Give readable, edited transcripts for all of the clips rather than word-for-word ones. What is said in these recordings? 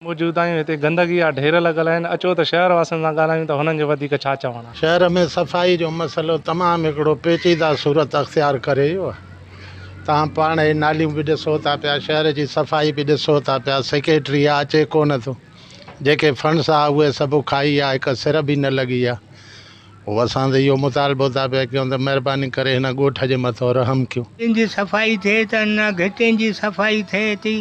موجود آهيون هتي گندگي جا ڍير لڳل آهن اچو ته شهر واسين سان ڳالهايون ته هنن جو وڌيڪ ڇا چوڻ آهي. شهر ۾ صفائي جو مسئلو تمام هڪڙو پيچيده صورت اختيار ڪري ويو آهي. توهان پاڻ هي ناليون به ڏسو ٿا پيا، شهر جي صفائي به ڏسو ٿا پيا، سيڪريٽري آ اچي ڪونه ٿو، جيڪي فنڊس آ اهي سڀ کائي ويا، هڪ سر به نه لڳي آ. هو اسان ته اهو مطالبو ٿا پيا ڪيون ته مهرباني ڪري هن ڳوٺ جي مٿو رحم ڪيو. گهٽين جي صفائي ٿئي ته نه گهٽين جي صفائي ٿئي ٿي.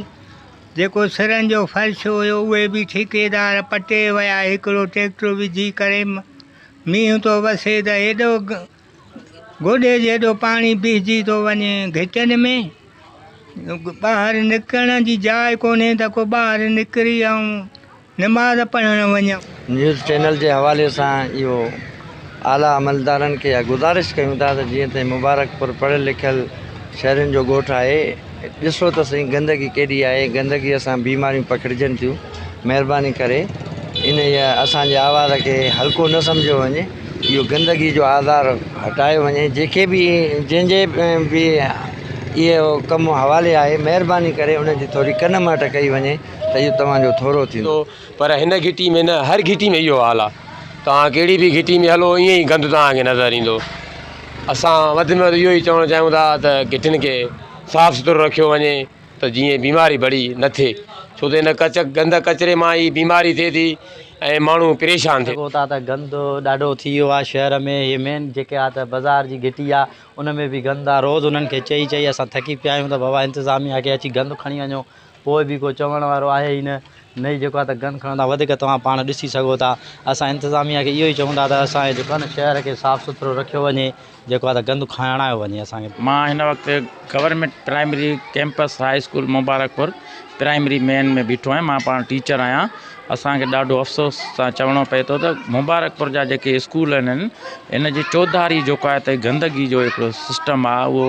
جيڪو سرن جو فرش هيو اهي به ٺيڪيدار پٽي ويا هڪڙو ٽريڪٽر وجهي ڪري مينهن ٿو وسي ته ايڏو گوڏي جيڏو پاڻي بيهجي ٿو وڃي گهٽين ۾ ٻاهر نڪرڻ جي جاء ڪونهي ته ڪو ٻاهر نڪري ۽ نماز پڙهڻ وڃان. نيوز چينل جي حوالي سان اهو اعليٰ عملدارن کي اها گذارش ڪيون ٿا ته جيئن ته مبارڪپور پڙهيل لکيل شهرين جو ڳوٺ آهي ڏسو ته سهي گندگي ڪيڏي آهي گندگي سان بيماريون پکڙجن ٿيون مهرباني ڪري انهيء اسان جي آواز کي هلڪو نه سمجهيو وڃي اهو گندگي جو آزار هٽايو وڃي جيڪي به جنهن جي به اهو ڪم حوالي آهي مهرباني ڪري ان جي ٿوري ڪن مهٽ ڪئي وڃي ته اهو توهان جو ٿورو ٿيندو. پر هن گهٽي ۾ نه هر گهٽي ۾ اهو حال آهي توهان ڪهڙي به گهٽي ۾ هلو ائين ئي گند توهان کي نظر ايندو اسان وڌ ۾ وڌ اهو ئي چوڻ چاهيون ٿا ته گهٽين کي صاف سٿرو رکيو وڃي ته جيئن بيماري بڙي نه ٿئي ڇو ته ان ڪچ گند ڪچري مان ئي بيماري ٿئي ٿي ۽ ماڻهو پريشان ٿئي. سگهو ٿا ته گند ڏاڍو ٿي ويو آهي شهر ۾ هي مين جيڪي آهي ته بازار جي گهٽي آهي ان ۾ به گند آهي روز انهن کي چئي چئي اسان ٿڪي پيا آهيون ته بابا انتظاميا کي اچي گند کڻي وڃو پوء به ڪو چوڻ وارو آهي ئي نه نه ئي جيڪو آهي ته گند کڻندا وڌيڪ توهان پاڻ ڏسي سگهو ٿا اسان انتظاميا کي اهو ئي چئون ٿا ته اسان جي جيڪو آهي نه شهر کي صاف سٿرو رکيو وڃي جيڪو آهي ته گند کڻايو وڃي اسان کي. مان هن وقت government primary campus high school Mubarakpur primary main ۾ بيٺو آهيان مان پاڻ ٽيچر آهيان اسان کي ڏاڍو افسوس سان چوڻو پئي ٿو ته مبارڪپور جا جيڪي اسڪول آهن ان جي چوڌاري جيڪو آهي ته گندگي جو هڪڙو سسٽم آهي اهو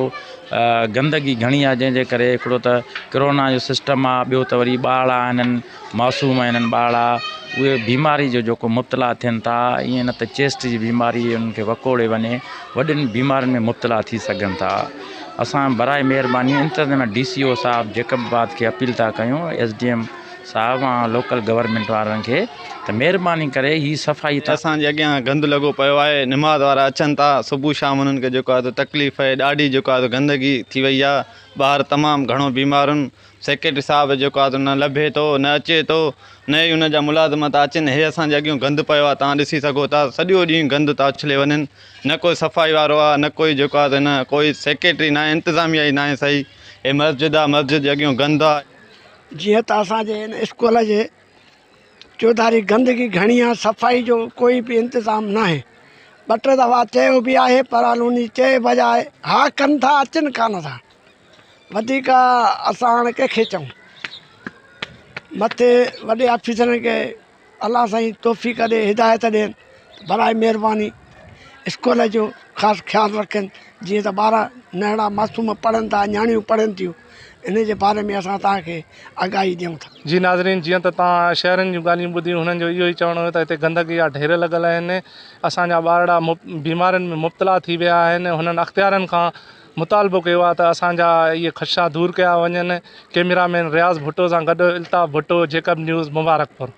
گندگي گهڻي آهي جنهن جي ڪري هڪڙو ته ڪرونا جو سسٽم آهي ٻيو ته وري ٻارڙا آهن معصوم آهن ٻارڙا اهي بيماري جو جيڪو مبتلا ٿين ٿا ائين نه ته چيسٽ جي بيماري انهن کي وڪوڙي وڃي وڏين بيمارين ۾ مبتلا ٿي سگهن ٿا اسان برائي مهرباني انتظاميا ڊي سي او صاحب جيڪب آباد کي اپيل ٿا ڪيون ايس ڊي ايم صاحب ۽ لوڪل گورنمينٽ وارن کي ته مهرباني ڪري هي صفائي اسان جي اڳيان گند لڳو پيو آهي نماز وارا اچن ٿا صبح شام انهن کي جيڪو آهي سو تڪليف آهي ڏاڍي جيڪو آهي سو گندگي ٿي وئي آهي ٻار تمام گهڻو بيمار آهن سيڪريٽري صاحب جيڪو آهي سو نه لڀي ٿو نه اچي ٿو نه ئي ان جا ملازم ٿا اچن هي اسان جي اڳيون گند پيو آهي توهان ڏسي سگهو ٿا سڄو ڏينهن گند ٿا اڇلي وڃن نه ڪوئي صفائي وارو آهي نه ڪوئي جيڪو آهي سو نه ڪوئي سيڪريٽري ناهي انتظاميا ئي ناهي صحيح هي مسجد آهي مسجد جي اڳيون گند آهي. جيئن ته اسان جي هن اسڪول جي چوڌاري گندگي گهڻي آهي صفائي جو ڪوئي به انتظام ناهي ٻه ٽي دفعا چيو به آهي پر انهن چئي بجاء ها ڪن ٿا اچن ڪانه ٿا وڌيڪ اسان هاڻي ڪنهن کي چئون مٿي وڏي آفيسرن کي الله سائين توفيق ڏي هدايت ڏين برائي مهرباني اسڪول جو خاص خيال رکن جيئن ته ٻار ننڍڙا معصوم پڙهن ٿا نياڻيون پڙهن ٿيون ان جي باري ۾ اسان توهان کي آگاهي ڏيون ٿا. جي ناظرين جيئن ته توهان شهرين جون ڳالهيون ٻڌيون هنن جو اهو ئي چوڻ هيو ته هتي گندگي جا ڍير لڳل آهن اسان جا ٻارڙا بيمارين ۾ مبتلا ٿي ويا آهن هنن اختيارين کان مطالبو ڪيو آهي ته اسان جا اهي خدشا دور ڪيا وڃن ڪئميرا مين رياض ڀٽو سان گڏ الطاف ڀٽو جيڪب نيوز مبارڪپور.